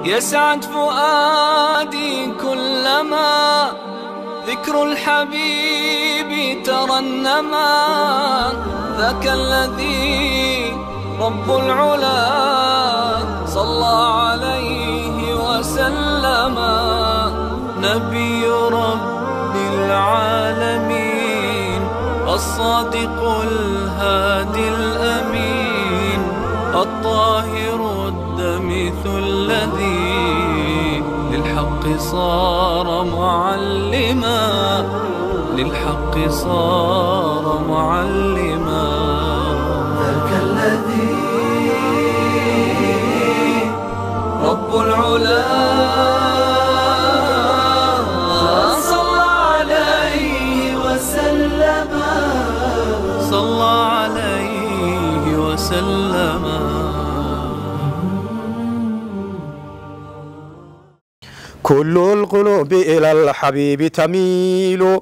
يسعد فؤادي كلما ذكر الحبيب ترنما، ذاك الذي رب العلا صلى عليه وسلم، نبي رب العالمين الصادق الهادي الأمين الطاهر الدمث الذي للحق صار معلما، للحق صار معلما، ذاك الذي رب العلا صلى عليه وسلم، صلى عليه وسلم. كل القلوب إلى الحبيب تميل،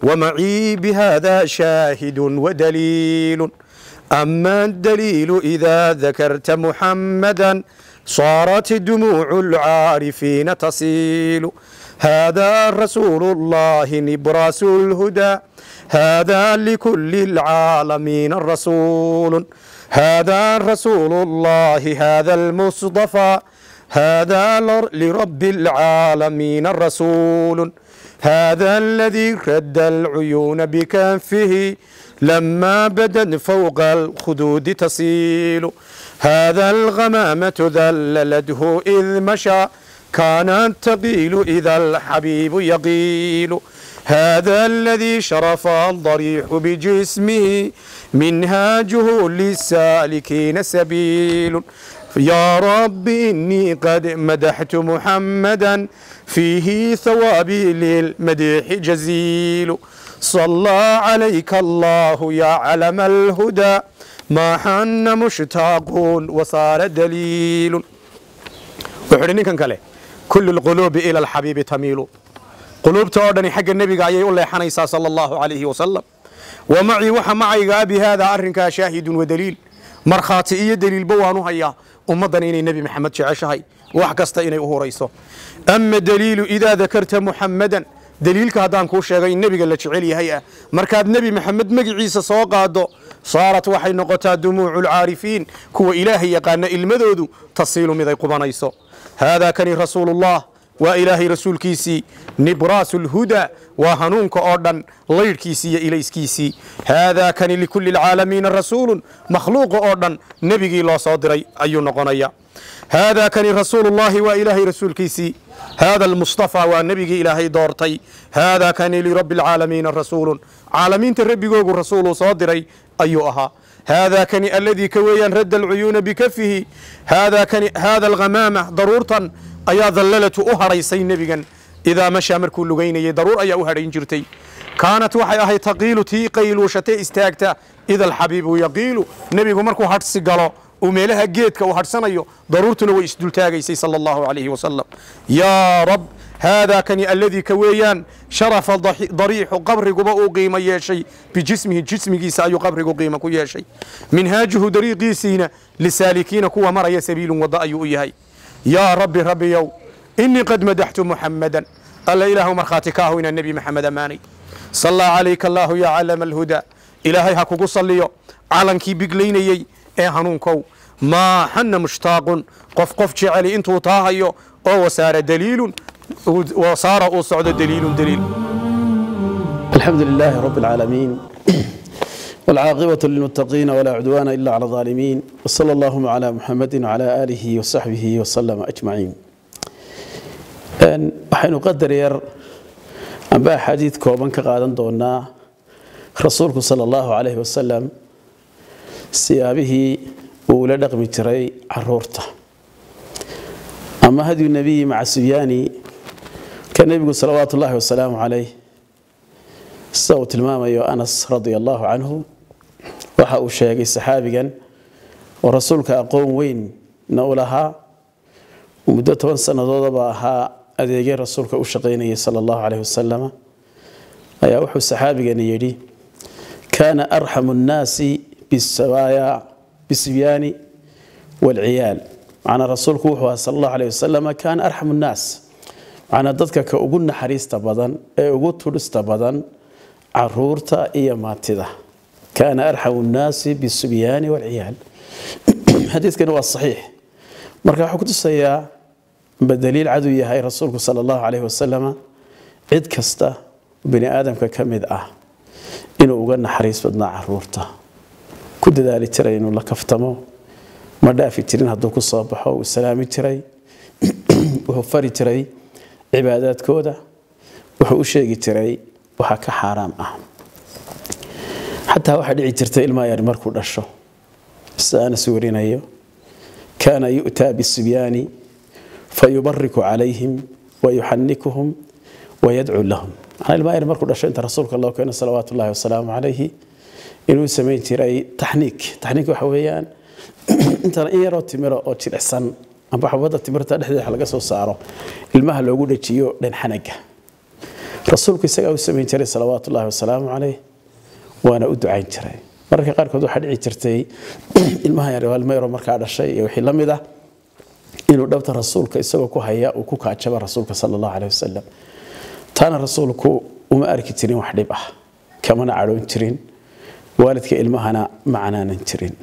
ومعي بهذا شاهد ودليل. أما الدليل إذا ذكرت محمدا صارت دموع العارفين تصيل. هذا رسول الله نبراس الهدى، هذا لكل العالمين الرسول، هذا رسول الله هذا المصطفى، هذا لرب العالمين الرسول، هذا الذي رد العيون بكفه لما بدت فوق الخدود تصيل. هذا الغمامة ذللته إذ مشى، كانت تقيل إذا الحبيب يقيل. هذا الذي شرف الضريح بجسمه، منهاجه للسالكين سبيل. يا رب إني قد مدحت محمدا، فيه ثوابي للمديح جزيل. صلى عليك الله يا علم الهدى، ما حن مشتاق وصار دليل. وحرني كان كله كل القلوب إلى الحبيب تميل، قلوب تودني حق النبي ayay u leexanaysaa sallallahu alayhi wasallam. ومعي waxa macayga bihada arrinka shaahid wa daliil, markhaati iyo daliilba waanu hayaa ummadan inay nabi maxamed jeceshahay, wax kasta inay u horeyso. Amma daliilu idaa dakarta muxammadan, daliilka haddaan kuu sheegay in nebiga la jecel yahay ah, markaad nebi maxamed magiciisa soo qaado, saarat waxay noqotaa dumuucu lcaarifiin, kuwa ilaahay yaqaana ilmadoodu tasiilu mid ay qubanayso. Haadaa kani rasuulullah, waa ilaahay rasuulkiisii, nibraasu lhudaa, waa hanuunka oo dhan laydhkiisii iyo ilayskiisii. Haadaa kani likulli alcaalamiina rasuulun, makhluuqa oo dhan nebigii loo soo diray ayuu noqonaya. Haadaa kani rasuulullaahi, waa ilaahay rasuulkiisii, haada almustafaa, waa nebigii ilaahay doortay. Haadaa kani lirabbi alcaalamiina rasuulun, caalamiinta rabbigoogu rasuuluu soo diray ayuu ahaa. Haadaa kani alladii ka weeyaan radda alcuyuuna bikafihi, haadaa kani haada alghamaama, daruurtan ayaa dallalatu u hadhaysay nebigan idaa mashaa markuu lugaynayay, daruur ayaa u hadhayn jirtay. Kaanat waxay ahayd taqiilu tii qayluushatee istaagta ida alxabiibu yaqiilu, nebigu markuu hadhsi galo uu meelaha geedka uu hadhsanayo, daruurtuna way isdultaagaysay sala allahu calayhi wasalam. Yaa rab, haadaa kani alladii ka weeyaan sharafa dariixu, qabriguba uu qiimo yeeshay bijismihi, jismigiisa ayuu qabrigu qiimo ku yeeshay. Minhaajuhu dariiqiisiina lisaalikiina kuwa maraya sabiilun wadda ayuu u yahay. Yaa rabbi rabbiyow inii qad madaxtu muxammadan, alla ilaahu markhaati ka ahu inaan nebi maxamed ammaanay. Sallaa calayka allaahu yaa calama alhudaa, ilaahay ha kugu salliyo calankii biglaynayey ee hanuunkow. Maa xanna mushtaaqun, qof qof jeceli intuu taahayo oo wasaara daliilun, wasaara uu socdo daliilun daliil. الحمد لله رب العالمين، والعاقبة للمتقين ولا عدوان إلا على الظالمين، وصلى اللهم على محمد وعلى آله وصحبه وسلم أجمعين. Waxaynu qadar yar amba axaadiid kooban ka qaadan doonaa rasuulku sala allahu calayhi wasalam siyaabihii uu ula dhaqmi jiray caruurta, ama hadyu nebiyi maca sibyaani, ka nebigu salawaatu ullahi wasalaamu calayh sida uu tilmaamayo Anas radia allahu canhu. Waxa uu sheegay saxaabigan oo rasuulka aqoon weynna u lahaa, muddo 10 sannadoodaba ahaa adeegay rasuulka u shaqaynayay sala allahu calayhi wasalam, ayaa wuxuu saxaabigani yidhi: kaana arxamu nnaasi bisabaaya bisibyaani waalciyaal. Macnaa rasuulku wuxuu ahaa sala allahu calayhi wasalam kaana arxamu nnaas, macnaa dadka ka ugu naxariista badan ee ugu tudhista badan caruurta iyo maatida. Kaana arxamu nnaasi bisibyaani waalciyaal. Xadiidkani waa saxiix. Marka wuxuu ku tusayaa daliil cad uu yahay rasuulku sala allahu calayhi wasalam cid kasta bini aadamka ka mid ah inuu uga naxariis badnaa caruurta, ku dadaali jiray inuu la kaftamo, ma dhaafi jirin hadduu ku soo baxo, uu salaami jiray, wuxuu fari jiray cibaadaadkooda, wuxuu u sheegi jiray waxa ka xaaraam ah. Xataa waxaa dhici jirtay ilmaha yar markuu dhasho, sida Anas warinayo, kaana yu'taa bisibyaani fayubariku calayhim wayuxanikuhum wayadcuu lahum. Macnaa ilmaha yar markuu dhasho inta rasuulka loo keeno salawaatu ullahi wasalaamu calayhi inuu samayn jiray taxniik. Taxniik waxa weeyaan intana in yaroo timiro oo jilicsan amba xabadda timirta dhexdeeda laga soo saaro ilmaha loogu dhajiyo dhanxanaga. Rasuulku isagaa u samayn jiray salawaatu ullahi wasalaamu calayh, waana u ducayn jiray. Mararka qaarkood waxaa dhici jirtay ilmaha yar waa ilmo yaroo markaa dhashay iyo wixii la mid ah inuu dhabta rasuulka isagoo ku haya uu ku kaajaba rasuulka sala allahu calayhi wasalam. Taana rasuulku uma arki jirin wax dhib ah, kamana cadhoon jirin, waalidka ilmahana ma canaanan jirin.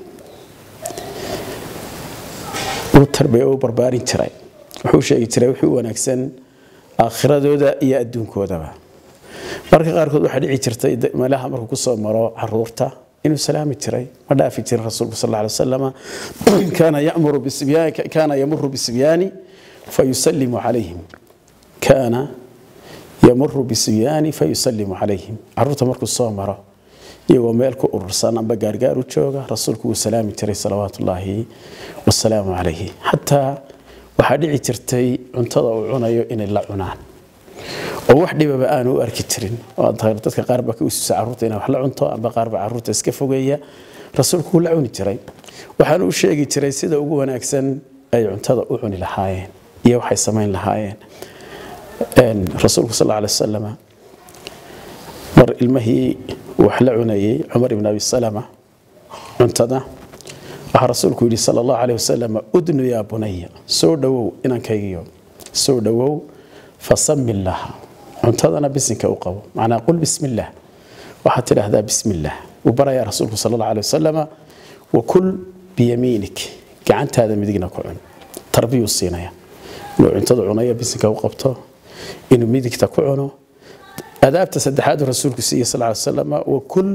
Uu tarbiya u barbaarin jiray, wuxuu sheegi jiray wixii u wanaagsan aakhiradooda iyo adduunkoodaba. Marka qaarkood waxaa dhici jirtay meelaha markuu kusoo maro caruurta inuu salaami jiray, ma dhaafi jirin rasuulku sal alla alay wasalam. Kaana yamuru bisibyaani, kaana yamuru bisibyaani fayusallimu calayhim, kaana yamuru bisibyaani fayusallimu calayhim. Caruurta markuu soo maro iyagoo meel ku urursan amba gaargaar u jooga, rasuulku wuu salaami jiray salawaatu ullaahi wasalaamu calayhi. Xataa waxaa dhici jirtay cuntada uu cunayo inay la cunaan oo wax dhibaba aanu u arki jirin. Oo dadka qaar baa ka ususa caruurta inay wax la cunto, amba qaar baa caruurta iska fogeeya. Rasuulku wuu la cuni jiray, waxaanu u sheegi jiray sida ugu wanaagsan ay cuntada u cuni lahaayeen iyo waxay samayn lahaayeen. Rasuulku sal alla alay wasalam mar ilmihii wax la cunayay Cumar ibn Abi Salama cuntada, waxaa rasuulku yidhi sala allahu calayhi wasalam: udnu yaa bunaya, soo dhowow inankaygiyo, soo dhowow, fasami illaha, cuntadana bisinka u qabo, macnaa qul bismillaah, waxaad tidhaahdaa bismillaah. Wuu barayaa rasuulku sala allahu calayhi wasalam. Wakul biyamiinik, gacantaada midigna ku cun. Tarbiyuu siinaya inuu cuntada cunayo bisinka u qabto, inuu midigta ku cuno. Adaabta saddexaad rasuulku siiyey sal ly wasalam: wakul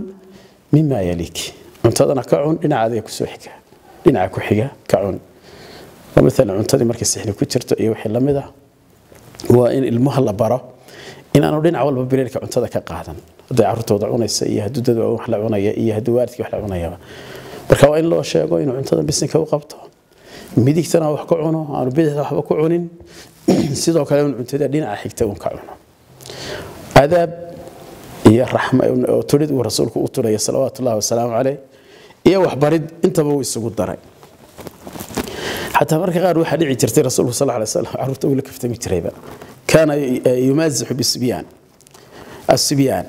mima yaliik, cuntadana ka cun dhinaca adiga kusoo xiga, dhinaca ku xiga ka cun. Maalan cuntadii markay sixni ku jirto iyo wixii la mid ah, waa in ilmaha la baro inaanu dhinac walba bireerka cuntada ka qaadan, hadday carruurtooda cunaysa iyo hadduu dad wax la cunaya iyo hadduu waalidkii wax la cunayaba. Marka waa in loo sheego inuu cuntada bisinka u qabto, midigtana wax ka cuno, aanu bidixda waxba ku cunin, sidoo kale in cuntada dhinaca xigta uun ka cuno. Adaab iyo raxma oo turid uu rasuulku u turaya salawaatu ullahi wasalaamu caleyh iyo waxbarid intaba uu isugu daray. Xataa marka qaar waxaa dhici jirtay rasuulku sal alay slam carruurta uu la kaftami jirayba. Kaana yumaasixu bisibyaan asibyaan,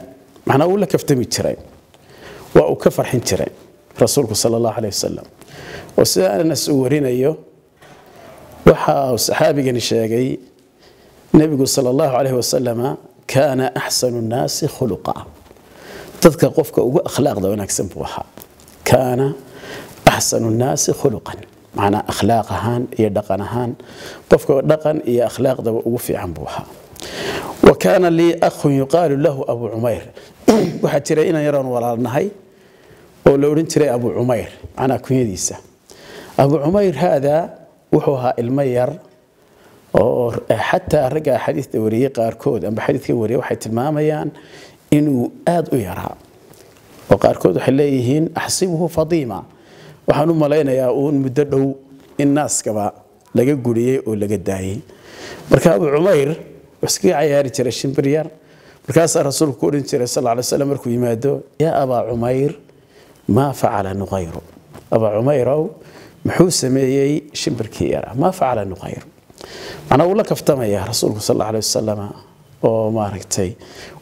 macnaa uu la kaftami jiray, waa uu ka farxin jiray rasuulku sala allahu caleyh wasalam. Oo sida Anas uu warinayo, waxa uu saxaabigani sheegay nebigu sala allahu caleyhi wasalama kaana axsanu nnaasi khuluqa, dadka qofka ugu akhlaaqda wanaagsan buu ahaa. Kaana axsanu nnaasi khuluqan, macnaa akhlaaq ahaan iyo dhaqan ahaan qofka dhaqan iyo akhlaaqdaba ugu fiican buu ahaa. Wa kaana lii akhun yuqaalu lahu Abu Cumayr, waxaa jiray inaan yaroon walaalnahay oo la odhan jiray Abu Cumayr, macnaa kunyadiisa Abu Cumayr. Haadaa wuxuu ahaa ilmo yar oo xataa ragga xadiidka wariyey qaarkood amba xadiidka wariyey waxay tilmaamayaan inuu aad u yaraa, oo qaarkood waxay leeyihiin axsibuhu fadiima, waxaan u malaynayaa uun muddo dhow in naaskaba laga guriyey oo laga daayey. Marka Abu Cumayr wuxuu iskaga cayaari jiray shimbir yar. Markaasaa rasuulku ku odhan jiray sal alay slam markuu yimaado: yaa Abaa Cumayr, maa facala nuqayru? Abaa Cumayrow, muxuu sameeyey shimbirkii yaraa? Maa facala nuqayru? Macnaa wuu la kaftamayaa rasuulku sal alla alay wasalam oo maaragtay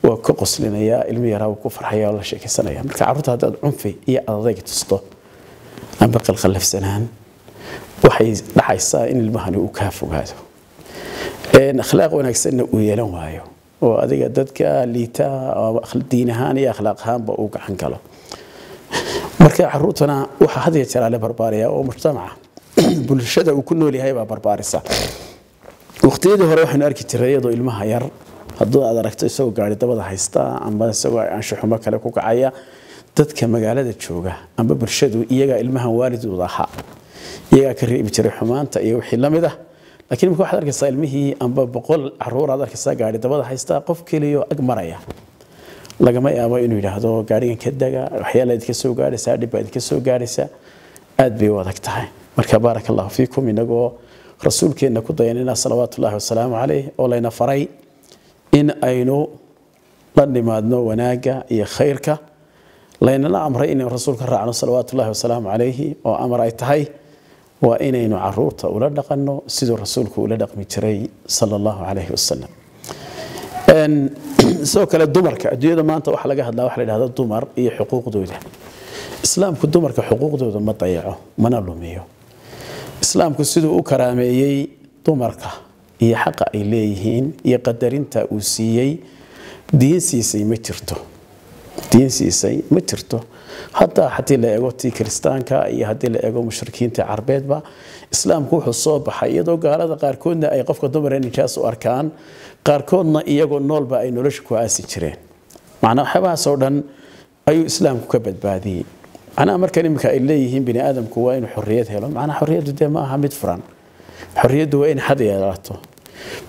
waa ka qoslinayaa ilmi yaraa, wuu ku farxaya oo la sheekaysanaya. Marka carruurta haddaad cunfi iyo adadayg tusto amba qalqallafsanaan Waxay dhaxaysaa in ilmahani uu ka fogaado akhlaaq wanaagsanna uu yeelan waayo, oo adiga dadka liita diin ahaan iyo akhlaaq ahaanba uu gacan galo. Marka caruurtana waxa had iyo jeer la barbaariyaa oo mujtamaca bulshada uu ku nool yahay baa barbaarisa. Waqtiyadii hore waxaynu arki jiray iyadoo ilmaha yar hadduu aad aragto isagoo gaari dabada haysta ama isagoo anshaxumo kale ku kacaya, dadka magaalada jooga amba bulshadu iyagaa ilmahan waalidooda ahaa, iyagaa ka reebi jiray xumaanta iyo wixii la mid ah. Laakiin imika waxaad arkaysaa ilmihii amba 100 caruur aad arkaysaa gaari dabada haysta, qof keliyo ag maraya lagama yaabo inuu yidhaahdo gaarigan ka daga, waxyaala idinka soo gaadhaysaa, dhib baa idinka soo gaadhaysa. Aad bay u adag tahay. Marka baaraka allahu fiikum, inagoo rasuulkeenna ku dayanina salawaatullaahi wasalaamu caleyh oo layna faray in aynu la nimaadno wanaagga iyo khayrka, laynala amray inaynu rasuulka raacno salawaatullaahi wasalaamu calayhi, oo amar ay tahay, waa inaynu caruurta ula dhaqanno siduu rasuulku ula dhaqmi jiray sala allahu calayhi wasalam. Sidoo kale dumarka adduunyada maanta waxa laga hadlaa waxa la yidhahda dumar iyo xuquuqdooda. Islaamku dumarka xuquuqdooda ma dayaco mana lumiyo. Islaamku siduu u karaameeyey dumarka iyo xaqa ay leeyihiin iyo qadarinta uu siiyey, diin siisay ma jirto, diin siisay ma jirto. Hataa haddii la eego tii kiristaanka iyo haddii la eego mushrikiinta carbeedba, islaamku wuxuu soo baxay iyadoo gaalada qaarkoodna ay qofka dumara nijaas u arkaan, qaarkoodna iyagoo noolba ay nolosha ku aasi jireen. Macnaa waxyaabahaas oo dhan ayuu islaamku ka badbaadiyey. Macnaha markan iminka ay leeyihiin bini aadamku waa inuu xorriyad helo, macnaha xorriyaddu dee ma aha mid furan, xorriyaddu waa in xad yeelato.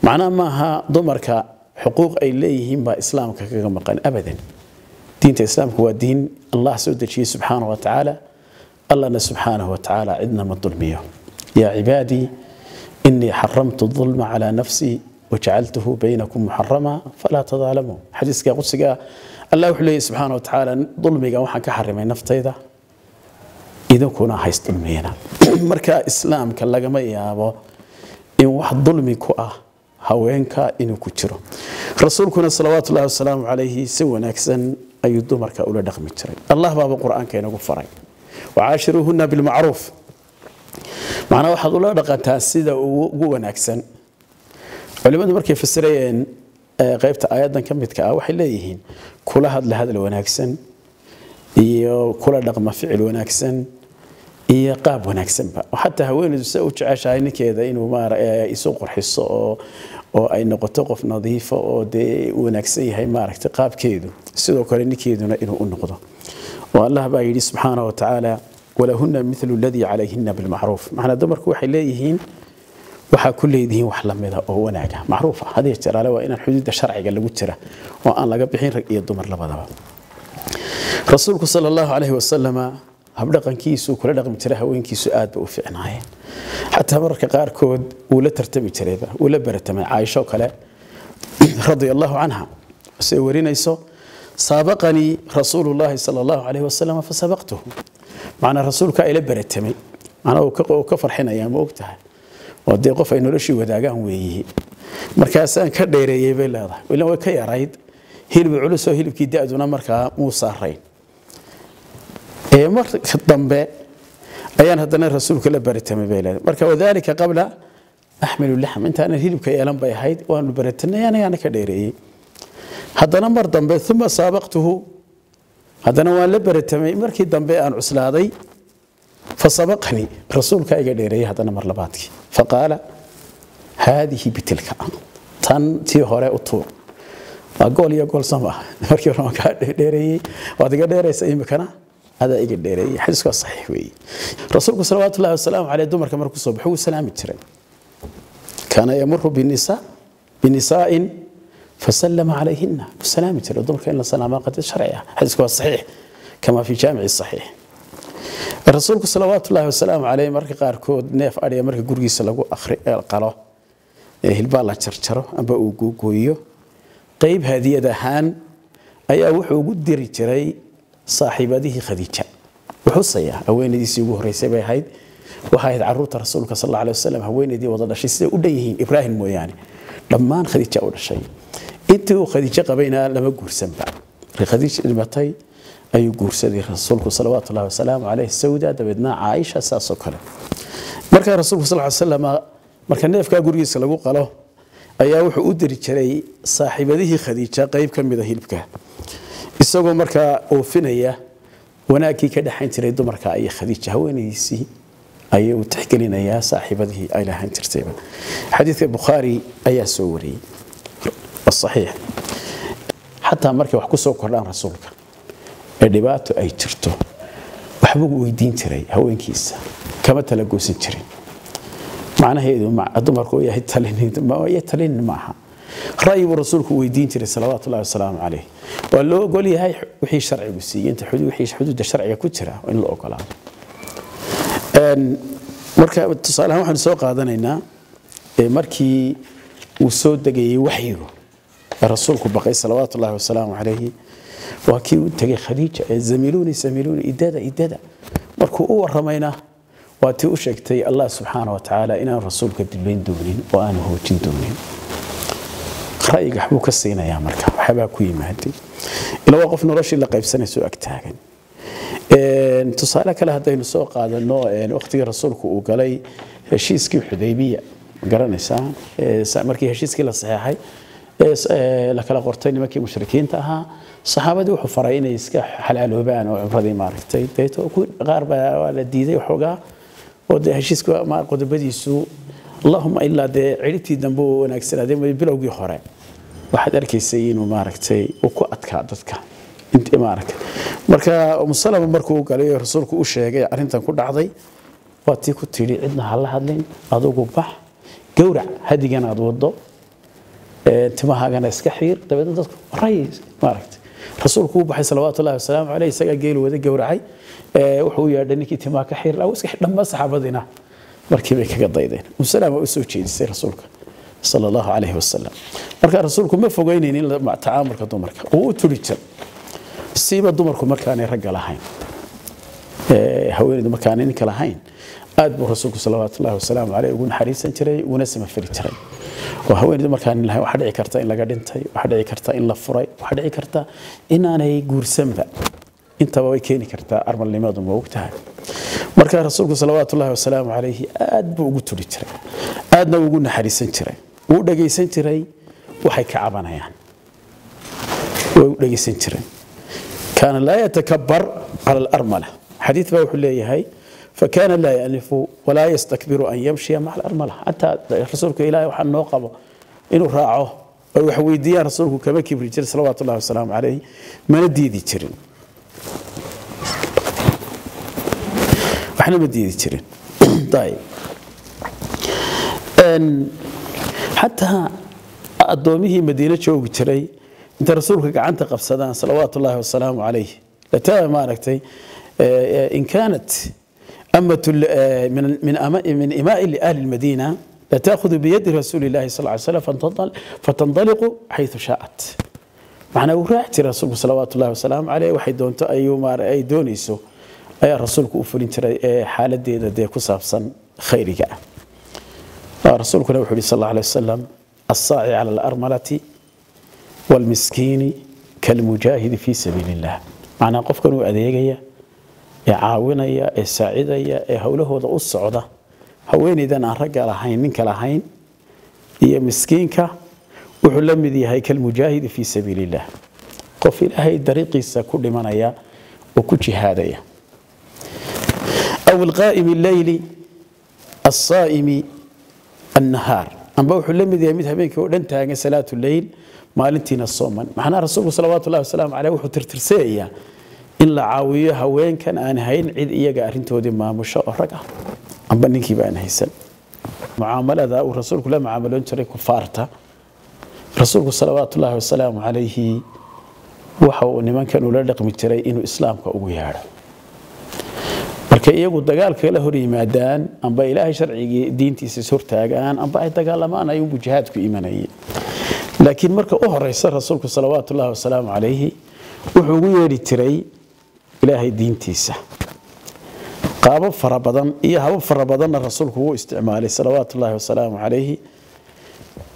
Macnaha ma aha dumarka xuquuq ay leeyihiin baa islaamka kaga maqan abadan. Diinta islaamku waa diin Allah soo dejiyey subxaanahu wa tacaala, Allahna subxaanahu wa tacaala cidna ma dulmiyo. Yaa cibaadii inii xaramtu dulma calaa nafsii wajacaltuhu baynakum muxarama falaa tadaalamuu. Xadiiska qudsiga Allah wuxuu leeyahy subxaanahu wa tacaala, dulmiga waxaan ka xarimay naftayda, idinkuna hays dulmiyana. Marka islaamka lagama yaabo in wax dulmi ku ah haweenka inuu ku jiro. Rasuulkuna salawaatullahi wasalaamu calayhi si wanaagsan ayuu dumarka ula dhaqmi jiray. Allah baaba qur-aanka inagu faray wacaashiruuhunna bilmacruuf, macnaa waxaad ula dhaqantaa sida ugu wanaagsan. Culimadu markay fasirayeen qaybta aayaddan ka midka ah waxay leeyihiin kula hadla hadal wanaagsan iyo kula dhaqma ficil wanaagsan iyo qaab wanaagsanba. Xataa haweeneydu sida u jeceshahay ninkeeda inuu isu qurxiso oo ay noqoto qof nadiifa oo dee wanaagsan yahay maaragtay qaabkeedu, sidoo kale ninkeeduna inuu u noqdo. Oo Allah baa yidhi subxaanahu wa tacaala walahunna mithlu alladii calayhinna bilmacruuf. Macnaa dumarku waxay leeyihiin, waxaa ku leedihiin wax lamida oo wanaaga macruuf ah. Hadii jeraale waa inaan xuduudda sharciga lagu jira oo aan laga bixin rag iyo dumar labadaba. Rasuulku sala allahu calayhi wasalama habdhaqankiisu kula dhaqmi jiray haweenkiisu aad ba u fiicnaayeen. Xataa mararka qaarkood wuu la tartami jirayba, wuu la baratamay. Caaisho kale radia allahu canha say warinayso, saabaqanii rasuulullaahi sala allahu calayhi wasalam fasabaqtuhu. Macnaa rasuulka ila baratamay, macnaa uu ka farxinayaa, ma ogtahay, oo dee qof ay noloshii wadaagaan weeye. Markaasaan ka dheereeyey bay leedahay, ilan way ka yarayd, hilib culus oo hilibkii da-duna markaa muu saarayn. Marka dambe ayaan haddana rasuulka la baratamay bay leedahay. Marka wadaalika qabla axmilu laxm, intaanan hilibka yeelan bay ahayd, waanu baratanay, anigaana ka dheereeyey. Haddana mar dambe uma saabaqtuhu, haddana waan la baratamay markii dambe aan cuslaaday, fasabaqanii, rasuulka iga dheereeyey haddana mar labaadkii. Faqaala haadihi bitilka, tan tii hore u tuur, waa gool iyo gool soo maaha, markii hore waan kaa dheereeyey, waad iga dheeraysa, imikana adaa iga dheereeyey. Xadiisku waa saxiix weeye. Rasuulku salawaatullahi wasalaamu caleyh dumarka markuu soo baxo wuu salaami jiray. Kaana yamuru binisaa'in fasallama calayhinna, wuu salaami jiray. Dumarka in la salaamaa qadiyad sharci ah. Xadiisku waa saxiix kama fi jaamici saxiix. Rasuulku salawaatullaahi wasalaamu caleyh marka qaarkood neef adhiya marka gurigiisa lagu qalo ee hilbaa la jarjaro amba uu googooyo, qayb hadiyad ahaan ayaa wuxuu ugu diri jiray saaxiibadihii Khadiija. Wuxuusaya haweenaydiisii ugu horreysay bay ahayd, waxay ahayd caruurta rasuulka sal alla alay wasalam haweenaydii wada dhashay siday u dhan yihiin, Ibraahim mooyaane dhammaan Khadiija u dhashay. Intii uu Khadiijo qabayna lama guursanba, markii Khadiija dhimatay ayuu guursaday rasuulku salawaatullahi wasalaamu caleyh Sawda, dabeedna Caaisha saasoo kale. Marka rasuulku sallallahu alayhi wasallam marka neefka gurigiisa lagu qalo ayaa wuxuu u diri jiray saaxiibadihii Khadiija qayb ka mid ah hilibka, isagoo markaa oofinaya wanaagii ka dhaxayn jiray dumarka iyo Khadiija haweenaydiisii ayuu tixgelinayaa saaxiibadihii ay lahayn jirtayba. Xadiidka Bukhaari ayaa soo wariyay saxiix. Xataa markay wax ku soo kordhaan rasuulka ee dhibaato ay jirto waxbuu weydiin jiray haweenkiisa, kama tala goosan jirin. Macnaheedu dumarku yahay talin maaha, ra'yi buu rasuulku weydiin jiray salawaatullahi wasalaamu calayh. Waa loo ogol yahay wixii sharcigu siiyey, inta wixii xuduudda sharciga ku jira in la ogolaado. Marka tusaale ahaan waxaanu soo qaadanaynaa markii uu soo degayay waxyigu rasuulku baqay salawaatullahi wasalaamu calayhi, waa kii u tegay Khadiija ee zamiluuni zamiluuni idada idada. Markuu u waramayna waa tii u sheegtay Allah subxaana wa tacaala inaan rasuulka dilbayn doonin oo aanu hoojin doonin. Ra'yiga waxbuu ka siinayaa marka waxyaabaa ku yimaaday ila waa qof noloshii la qaybsanayso ag taagan. Tusaale kale haddaynu soo qaadano, waqtigii rasuulku uu galay heshiiskii Xudaybiya, garanaysaa markii heshiiskii la saxeexay la kala qortay nimankii mushrikiinta ahaa, saxaabadii wuxuu faray inay iska xalaaloobaan oo cumradii maaragtay. Deeto qaar baa la diiday waxoogaa oo dee heshiiska qodobadiisu allahuma ilaa dee ciribtii dambe uu wanaagsanaaday, bilowgii hore waxaad arkaysay inuu maaragtay uu ku adkaa dadka intii maaragtay. Marka Umu Salama markuu galay rasuulku u sheegay arrintan ku dhacday, waa tii ku tidhi cidna ha la hadlin, adugu bax gowrac hadigan aad wado, timahaagana iska xiir. Dabeedna dadku ray maaragtay. Rasuulku uu baxay salawaatullahi wasalaamu calayh, isagaa geel wada gowracay, wuxuu u yeedhay ninkii timaha ka xiir iska dhammaan saxaabadiina markii bay kaga daydeen. Umu Salama u soo jeedisay rasuulka sala allahu calayhi wasalam. Marka rasuulku ma fogeynaynin tacaamulka dumarka, wuu u turi jiray, siiba dumarku markaanay ragga lahayn, haweeneydu markaanay ninka lahayn, aad buu rasuulku salawaatullahi wasalaamu caleyh ugu naxariisan jiray, uguna samafali jiray. Oo haweeneydu markaan lahayn waxaa dhici karta in laga dhintay, waxaa dhici karta in la furay, waxaa dhici karta inaanay guursanba, intaba way keeni kartaa armalnimadu, ma ogtahay. Marka rasuulku salawaatullahi wasalaamu calayhi aad buu ugu turi jiray, aadna ugu naxariisan jiray, wuu dhagaysan jiray waxay ka cabanayaan, way u dhagaysan jireen. Kaana laa yatakabbar cala alarmala. Xadiid baa wuxuu leeyahay فكان لا يألف ولا يستكبر أن يمشي مع الأرملة. حتى رسولك إلهي وحن نوقبه إنه راعه وحويديا رسولك كما كبر جل صلوات الله والسلام عليه ما نديدي جرين، وحنا ما نديدي جرين. طيب حتى أدومه مدينة شوق جري أنت رسولك عنت قفصدان صلوات الله والسلام عليه لتا ما ركتي إن كانت أمة من من إماء لأهل المدينة لا تأخذ بيد رسول الله صلى الله عليه وسلم فتنطلق حيث شاءت. معناه راحت رسول صلوات الله وسلامه عليه waxay doonto ayuu maar ay doonayso ayaa rasuulku u fulin jiray xaaladeeda de ku saabsan khayriga ah. Rasuulkuna wuxuu yiri sallallahu alayhi wasallam as-sa'i ala al-armalati wal-miskini kal-mujahid fi sabilillah. Macnaa qofkan uu adeegaya ee caawinaya ee saacidaya ee hawlahooda u socda haweeneydan aan ragga lahayn ninka lahayn iyo miskiinka wuxuu la mid yahay kal-mujaahid fi sabilillah, qof Ilaahay dariiqiisa ku dhimanaya oo ku jihaadaya. Aw al-qaa'im al-layli as-saa'imi an-nahaar, amba wuxuu la mid yahay mid habeenkii oo dhan taagan salaatu layl maalintiina sooman. Macnaa rasuulku salawaatullahi wasalaamu calayh wuxuu tirtirsayaa in la caawiyo haweenkan aan hayn cid iyaga arrintoodii maamusho oo rag ah amba ninkiiba aan haysan. Mucaamalada uu rasuulku la mucaamaloon jiray kufaarta, rasuulku salawaatullaahi wasalaamu calayhi waxa uu nimankan ula dhaqmi jiray inuu islaamka ugu yeedho. Marka iyagu dagaalka la hor yimaadaan amba Ilaahay sharcigii diintiisa is hortaagaan amba ay dagaalamaan ayuunbuu jihaadku imanayay. Laakiin marka u horeysa rasuulku salawaatullaahi wasalaamu calayhi wuxuu ugu yeedhi jiray Ilaahay diintiisa. Qaabab fara badan iyo habab fara badanna rasuulku wuu isticmaalay salawaatullaahi wasalaamu calayhi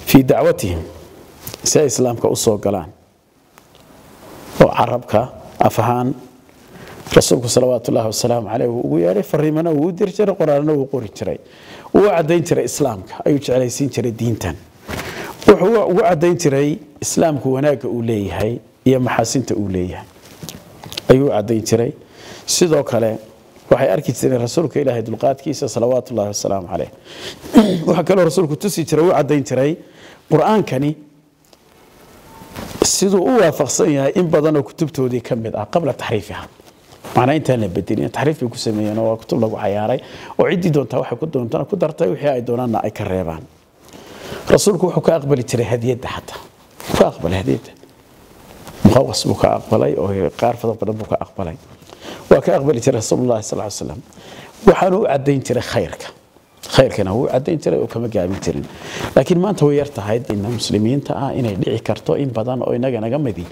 fii dacwatihim si ay islaamka u soo galaan, oo carabka af ahaan Rasuulku salawaatullaahi wasalaamu caleyh wuu ugu yeedhay, fariimana wuu u diri jiray, qoraalna wuu qori jiray, wuu caddayn jiray islaamka, ayuu jeclaysiin jiray diintan, wuxuu ugu caddayn jiray islaamku wanaagga uu leeyahay iyo maxaasinta uu leeyahay ayuu u caddayn jiray. Sidoo kale waxay arki jireen rasuulka Ilaahay dulqaadkiisa salawaatullaahi wasalaamu caleyh. Waxaa kaloo rasuulku tusi jiray, u caddayn jiray qur-aankani siduu u waafaqsan yahay in badan oo kutubtoodii ka mid ah qabla taxriifiha, macnaa intaan la bedelin. Taxriif bay ku sameeyeen oo waa kutub lagu cayaaray oo ciddii doontaa waxay ku doontana ku dartay, wixii ay doonaanna ay ka reebaan. Rasuulku wuxuu ka aqbali jiray hadiyadda, xataa ka aqbalay hadiyadda, Muqawqas buu ka aqbalay oo qaar fara badan buu ka aqbalay, waa ka aqbali jiray rasuulullahi sal ly slam. Waxaanu u caddayn jiray khayrka, khayrkana wuu caddayn jiray oo kama gaabin jirin. Laakiin maanta way yar tahay ina muslimiinta ah inay dhici karto in badan oo inaga naga midi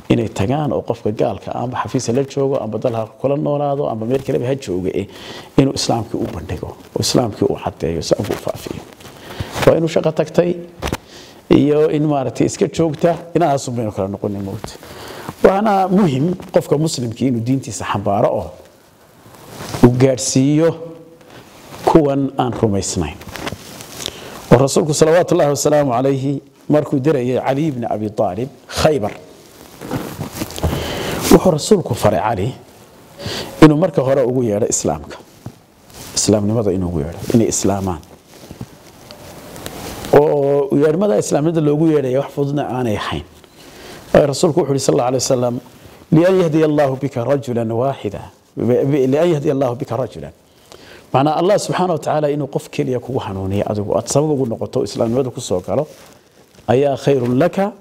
inay tagaan oo qofka gaalka amba xafiisa la joogo amba dal ha kula noolaado amba meel kaleba ha jooga inuu islaamkii u bandhigo oo islaamkii u caddeeyo, islaamkii u faafiyo. Waa inuu shaqo tagtay iyo in maaragtay iska joogta, inahaasun baynu kala noqonin mowt. Waana muhim qofka muslimkii inuu diintiisa xambaaro oo uu gaadhsiiyo kuwan aan rumaysnayn. Oo rasuulku salawaatu ullahi wasalaamu calayhi markuu dirayay Cali bni Abi Aalib Khaybar, wuxuu rasuulku faray Cali inuu marka hore ugu yeedho islaamka, islaamnimada inuu ugu yeedho, inay islaamaan, oo yeedhmada islaamnimada loogu yeedhaya wax fududna aanay ahayn. Waayo rasuulku wuxuu yidhi sal alla alay wasalam: lian yahdiya allahu bika rajulan waaxida, lian yahdiya allahu bika rajulan, macnaa Allah subxaana wa tacaala inuu qof keliya kugu hanuuniyo, adigu aad sabab ugu noqoto islaamnimada ku soo galo, ayaa khayrun laka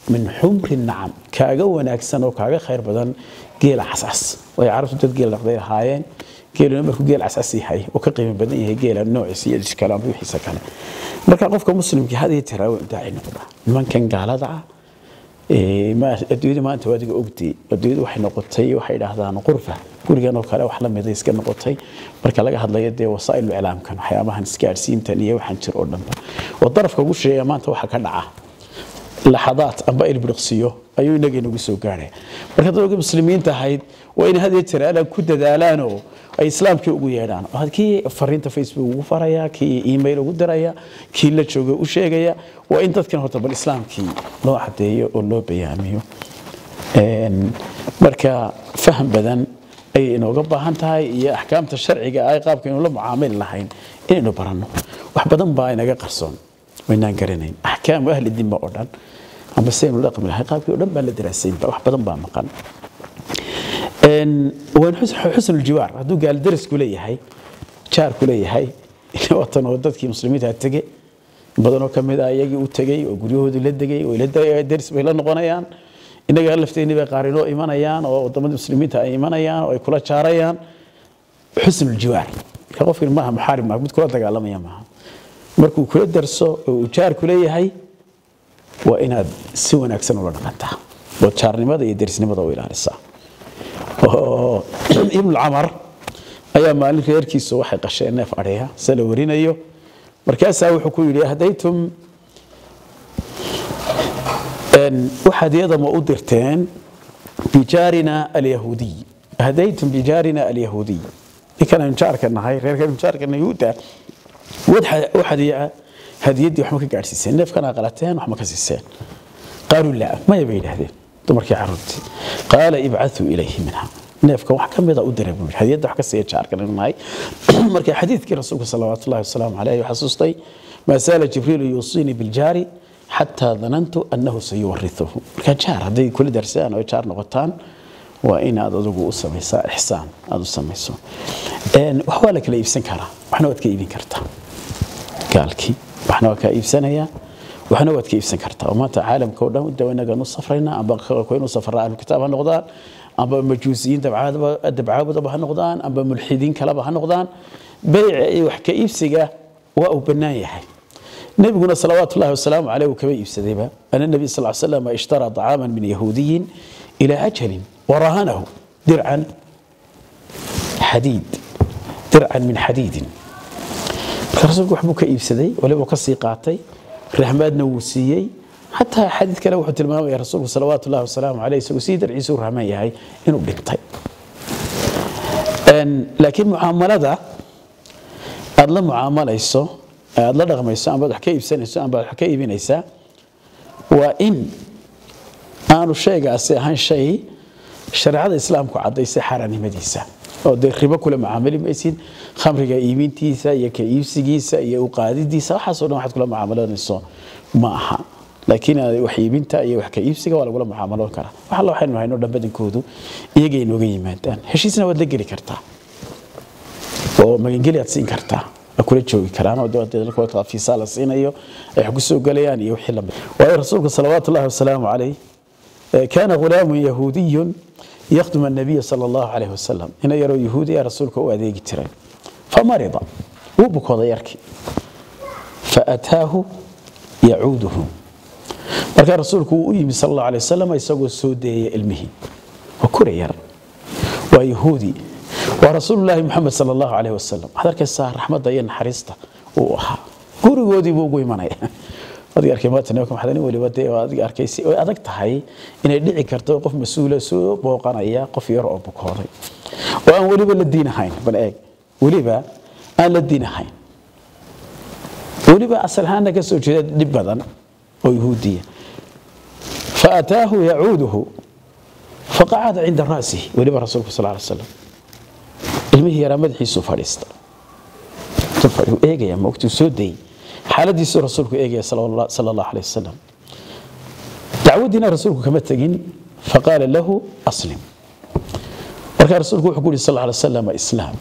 min xumri nacam, kaaga wanaagsan oo kaaga khayr badan geela cascas. Way carabtu dad geel dhaqday lahaayeen, geeluna markuu geel cascas yahay oo ka qiimo badan yahay geela noociisa iyo kale ama wixiisa kale. Marka qofka muslimkii had iyo jeer waa daaci noqda nimankan gaalada ah. Adduunyada maanta waa adiga ogdi, adduunyadu waxay noqotay, waxay idhaahdaan qurfa, gurigan oo kale wax la mida iska noqotay marka laga hadlayo dee wasaa'ilu iclaamkan, waxyaabahan isgaadhsiintan iyo waxaan jir oo dhanba, oo darafka ugu sheegaya maanta waxa ka dhaca laxadaad amba ilbiriqsiyo ayuu inaga inagu soo gaaraya. Marka dadka muslimiinta ahayd waa in had iyo jeer alaan ku dadaalaanoo ay islaamkii ugu yeedhaan, kii fariinta Facebook ugu faraya, kii email ugu diraya, kii la jooga u sheegaya, waa in dadkan horta bal islaamkii loo caddeeyo oo loo bayaamiyo. Marka faham badan ayay inooga baahan tahay iyo axkaamta sharciga ah qaabka inuu la mucaamili lahayn inaynu baranno. Wax badan baa inaga qarsoon waynaan garanayn, axkaamu ahli dimma oo dhan amba sidaynu la dhaqmi lahayn qaabkii oo dhan baan la daraasaynba, wax badan baa maqan. Waan xusn uljiwaar, hadduu gaal darisku leeyahay, jaarku leeyahay, watan oo dadkii muslimiinta tege in badanoo ka mid ah iyagii u tegey oo guryahoodii la degay oo deris bay la noqonayaan. Innaga lafteenii bay qaar inoo imanayaan oo waddamadii muslimiinta ay imanayaan oo ay kula jaarayaan. Xusn uljiwaar, marka qofkani maaha muxaarib, maaha mid kula dagaalamaya maaha. Markuu kula darso oo uu jaarku leeyahay waa inaad si wanaagsan ula dhaqantaa oo jaarnimada iyo derisnimada u ilaalisaa. Oo Ibnu Camar ayaa maalin reerkiisu waxay qasheen neef adhiya se la warinayo, markaasaa wuxuu ku yidhi: hadaytum, waxaad iyadama u dirteen bijaarina alyahuudiy, hadaytum bijaarina alyahuudiy, ninkan aynu jaarka nahay, reerkan aynu jaarka nahay yuhuudda, waxaad hadiyaddii waxma ka gaadhsiiseen? Neefkan aa qalateen waxma ka siiseen? Qaaluu laa, maya bay yidhaahdeen dumarkii carruurtii. Qaala: ibcathuu ilayhi minha, neefka wax ka mida u diray buu yidhi, hadiyadda wax ka siiya jaarkan nahay. Marka xadiidkii rasuulka salawaatullahi wasalaamu caleyh ayuu xasuustay: maa saala Jibriilu yuusiinii biljaari xataa danantu annahu sayuwarithuhu. Marka jaar hadday kula darsaan oo jaar noqotaan waa inaad adigu u samaysaa ixsaan, aad u samayso. Wax waa la kala iibsan karaa, waxna waad ka iibin kartaa gaalkii, waxna waa kaa iibsanayaa, waxna waad ka iibsan kartaa. Oo maanta caalamka oo dhan dawa inagaan u safraynaa, amba kuwa u safraa ahlukitaab ha noqdaan, amba majuusiyiin dabcaabudaba ha noqdaan, amba mulxidiin kaleba ha noqdaan, beyca iyo wax ka iibsiga waa uu bannaan yahay. Nebiguna salawaatu ullahi wasalaamu caleyh uu kaba iibsadayba, ana nabiy sal ly slam ishtaraa طacaaman min yahuudiyin ilaa ajalin warahanahu dircan xadiid, dircan min xadiidin. Marka rasuulku waxbuu ka iibsaday, waliba ka sii qaatay, rahmaadna wuu siiyey. Xataa xadiid kale wuxuu tilmaamaya rasuulku salawaatu ullahi wasalaamu caleyh isagoo sii darciisu u rahmaan yahay inuu dhintay. Laakiin mucaamalada aad la mucaamalayso, aad la dhaqmayso, ama wax ka iibsanayso ama wax ka iibinaysaa, waa in aanu shaygaasi ahayn shay shareecada islaamku caddaysay xaaraannimadiisa, oo dee ribo kula mucaamali maysid. Khamriga iibintiisa iyo ka iibsigiisa iyo u qaadidiisa, waxaasoo dhan waxaad kula mucaamalanayso ma aha. Laakiin wax iibinta iyo wax ka iibsiga waa lagula mucaamaloon karaa. Wax alla waxaynu hayno dhan badankoodu iyagay inooga yimaadaan. Heshiisna waad la geli kartaa oo magangeli aad siin kartaa, waa kula joogi karaan, oo dee fiisa la siinayo ay wax ku soo galayaan iyo wixii lamid. Waayo rasuulku salawaatu ullahi wasalaamu calayh, kaana ghulaamun yahuudiyun yakhdum annabiya sala allahu calayhi wasalam, ina yaroo yahuudi ah rasuulka u adeegi jiray. Famarida, wuu bukooday yarkii. Faataahu yacuuduhu, markaa rasuulku wuu u yimi sala allahu alayh wasalam isagoo soo deeyay ilmihii. Waa kura yar, waa yahuudi, waa rasuulullaahi Maxamed sala allahu calayhi wasalam. Waxaad arkaysaa raxmadda iyo naxariista uu ahaa. Gurigoodii buu ugu imanaya. Adiga arkay maanta nimanka maxaa nin waliba dee adiga arkay si ay adag tahay inay dhici karto qof mas-uula soo booqanaya qof yar oo bukooday oo aan weliba la diin ahayn. Bal eeg, weliba aan la diin ahayn, weliba asal ahaanna ka soo jeeda dhib badan oo yahuudiya. Faataahu yacuuduhu faqacada cinda ra'sihi, weliba rasuulku sal ly slam ilmihii yaraa madaxiisuu fadhiista, eegaya maogtuu soo dayey xaaladiisuu rasuulku eegaya sala allahu alayh wasalam. Dacwadiina rasuulku kama tegin. Faqaala lahu aslim, markaa rasuulku wuxuu ku yidhi sal alay wasalam islaam.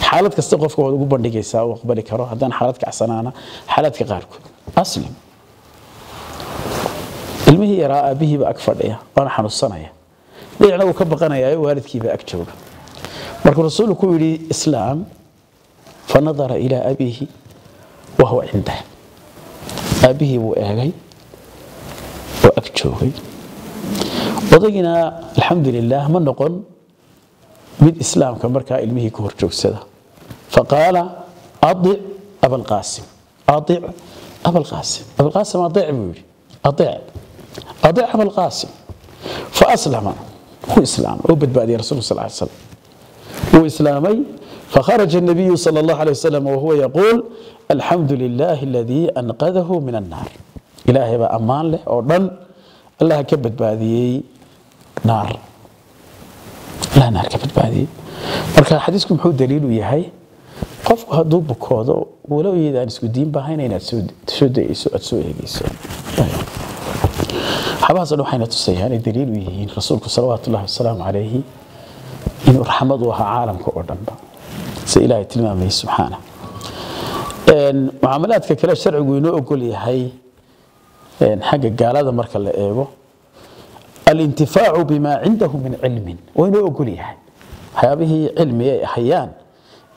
Xaalad kasta qofka waad ugu bandhigaysaa uu aqbali karo, haddaan xaalad kacsanaana xaaladka qaarkood aslim. Ilmihii yaraa aabbihiiba ag fadhiya, waana xanuunsanaya, dhinacna wuu ka baqanayaa, waalidkiiba ag jooga. Markuu rasuulku ku yidhi islaam, fanadara ilaa abiihi wahuwa cindah, aabbihii buu eegay oo ag joogay. Odaygiina alxamdu lilah ma noqon mid islaamka markaa ilmihii ka hor joogsada. Faqaala aic abalqaasim, aic abalqaasim, abalqaasim adeec buu yidhi, adeec, adeec abalqaasim. Faaslama, wuu islaamay oo badbaadiyay rasuulku sal ly slam, wuu islaamay. فخرج النبي صلى الله عليه وسلم وهو يقول الحمد لله الذي أنقذه من النار. إلهي با أمان له أو دن الله كبد بادي نار، لا naar ka badbaadiyey. Marka xadiisku muxuu daliil u yahay? Qofku hadduu bukoodo, walow iyadaan isku diin bahayn, inaad soo dayeyso, aad soo eegeyso. Waxyaabahaas dhan waxayna tusayaan inay daliil u yihiin rasuulku salawaatu ullahi wasalaamu calayhi inuu raxmad u ahaa caalamka oo dhanba, si ilaahay tilmaamayay subxaana. Mucaamalaadka kale sharcigu inoo ogol yahay xagga gaalada marka la eego, alintifaacu bima cindahu min cilmin, waa inoo ogol yahay waxyaabihii cilmi ay hayaan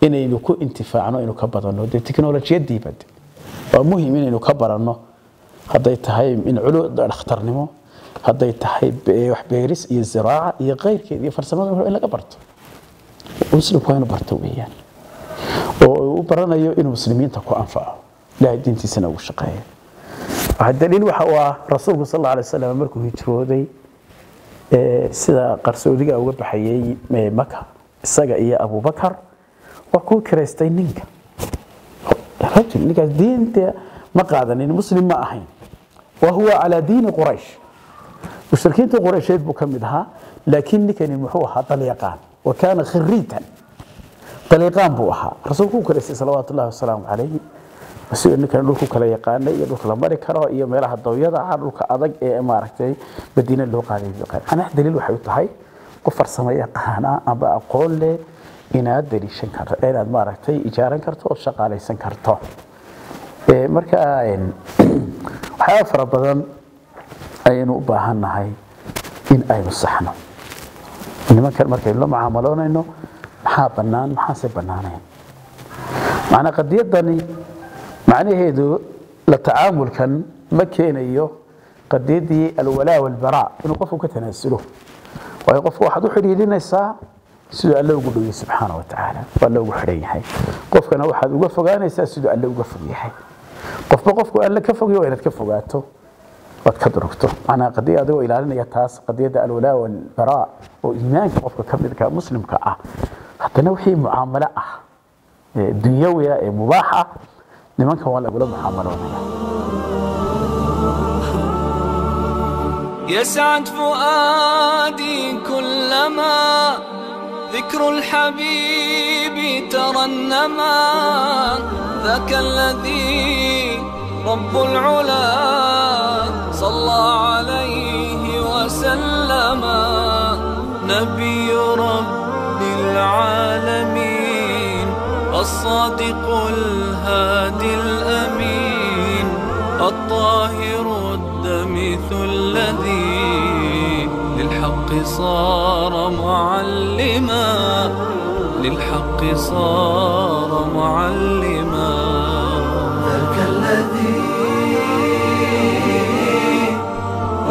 inaynu ku intifaacno, aynu ka badanno. Dee teknolojiyadiiba waa muhim inaynu ka baranno, hadday tahay in culu dhakhtarnimo, hadday tahay wax beeris iyo ziraaca iyo keyrkeed iyo farsamada in laga barto. Muslimku waa inuu barto weeyaan, oo uu baranayo inuu muslimiinta ku anfaco, ilaahay diintiisana ugu shaqeeyo. Waxaa daliil waxa uu ah rasuulku sal alla alay wasalam markuu hijrooday sida qarsoodiga uga baxayay Maka, isaga iyo Abubakar, waa kuu kiraystay ninka rajul. Ninkaas diinta ma qaadanin, muslim ma ahayn, wa huwa calaa diini Quraysh, mushrikiinta Quraysheed buu ka mid ahaa. Laakiin ninkani muxuu ahaa? Dalyaqaan, wa kaana khiriitan, daliiqaan buu ahaa. Rasuulku u kiraystay salawaatu ullahi wasalaamu calayhi si ninkan dhulku kala yaqaanay iyo dhulka la mari karo iyo meelaha dawyada ah, dhulka adag ee maaragtay Madiina loo qaaday yaqaan. Macnaha daliil waxay u tahay qof farsamo yaqaana amba aqoon leh inaad daliishan karto, inaad maaragtay ijaaran karto oo shaqaalaysan karto. Marka waxyaaba fara badan ayaynu u baahannahay in aynu saxno nimankan markaynu la mucaamaloonayno. Maxaa bannaan, maxaase bannaanayn? Macnaa qadiyadani macnaheedu la tacaamulkan ma keenayo qadiyadii alwalaa walbaraa inuu qofku ka tanaasulo, waayo qofku waxaad u xidhiidhinaysaa siduu alle ugu dhowyay subxaana wa tacaala, waa alle ugu xidhan yahay. Qofkana waxaad uga fogaanaysaa siduu alle uga fog yahay. Qofba qofku alle ka fogyo waa inaad ka fogaato waad ka durugto. Macnaa qadiya adigoo ilaalinaya taas, qadiyadda alwalaa walbaraa oo iimaanka qofka ka midka muslimka ah, Haddana wixii mucaamalo ah ee dunyawiya ee mubaax ah, nimanka waa lagula mucaamaloonaya. يسعد فؤادي كلما ذكر الحبيب ترنما، ذاك الذي رب العلا صلى عليه وسلم، نبي رب العالمين، الصادق الهادي الأمين، الطاهر الدمث الذي للحق صار معلما، للحق صار معلما. ذاك الذي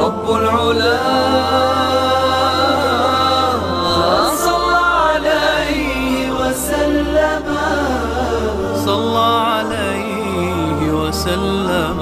رب العلا صلى عليه وسلم، صلى عليه وسلم.